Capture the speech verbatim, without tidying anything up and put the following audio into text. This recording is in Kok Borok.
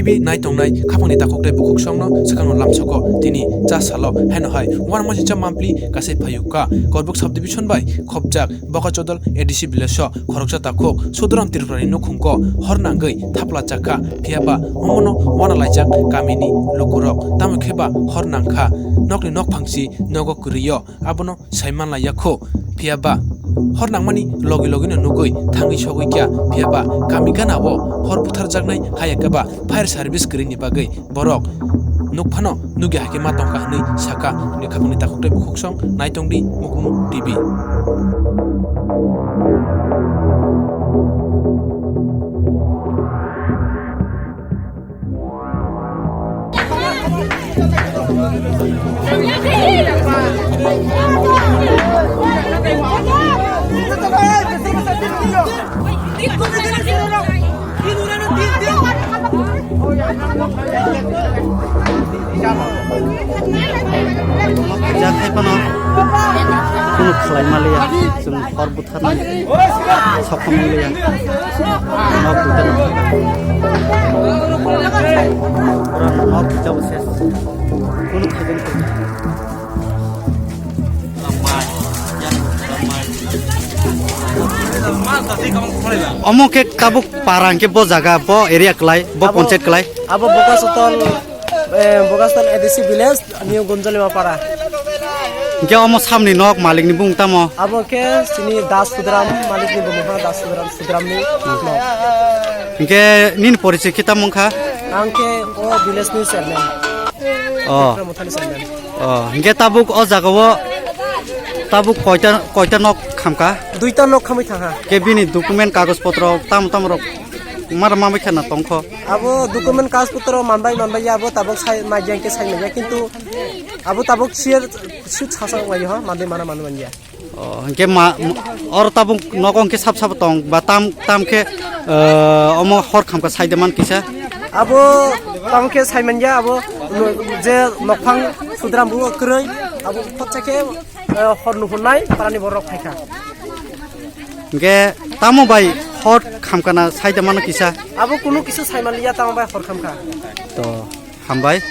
Pi nai tongnai khapangni takhuk tei bukhuk songno swkangno lamsoko tini cha salo haino hai uanama singcha mampli kasai phaiyu ka Korbuk subdivision bai khopjak Bokachodol A D C village o khoroksa takhuk Sudoram Tripurani nukhungo hor nangwi thapla chakha, phiyaba omono uana laijak kamini lukurok, tamo khe ba hor nangkha, nokni nok phangsi nogo kwrwio. Abono saimanlaiya kho, phiyaba hor nangmani logi logino nugwi thangwi sogwi kya, phiyaba kami ganao hor butharjaknai haya khe ba fire service kwrwini bagwi borok nukphano nugya hai khe ma tongkha hwnwi sakha. Hwnwi khapangni takhuk tei bukhuk song nai tongdi Mukmung T V. Jakhai phano kunu khlai maliya, chwng hor butharnai sokhom maliya. Nok duita no. Pura nok duita bo ses. Kunu khaijani khaijani. Omo khe tabuk para hwnkhe bo jaga, bo area kwlai, bo abo ponchayat kwlai? Abo Bokasotol, eh, Bokasotol A D C village, New Gunjalima para. Hwnkhe omo samni nok malikni bumung tamo? Abo khe chini Das Sudram malikni bumung ha, Das Sudram, Sudramni nok. Hwnkhe nini porichoi khe tamo wngkha? Ang khe o village ni chairman. Oh. Tripura Mothani chairman. Oh, hwnkhe tabuk o jaga o tabuk koita, koita nok khamkha? Duita nok khamwi thangkha. Khe bini document kagoj potro tamo tamo rok mar mamai khana tongkho? Abo document kagoj potro manbai manbai ya, abo tabuk sai, mai jeng khe sai manya, kintu abo tabuk sir sut sasa wai ho, manbai mana manbai manya. Oh, hwnkhe ma, m-, oro tabuk nogo hwnkhe sab sabo tong ba tam, tam khe, eh, omo hor khamkha saide man kisa? Abo tamo khe saimanya abo, je nokphang sudram bo kwrwi, abo khotsa khe, eh, hor nuhurnai parani borok phaikha. Hwnkhe tamo bai hor khamkha na saide mano kisa? Abo kunu kisa saimanliya, tamo bai hor khamkha. To, hambai.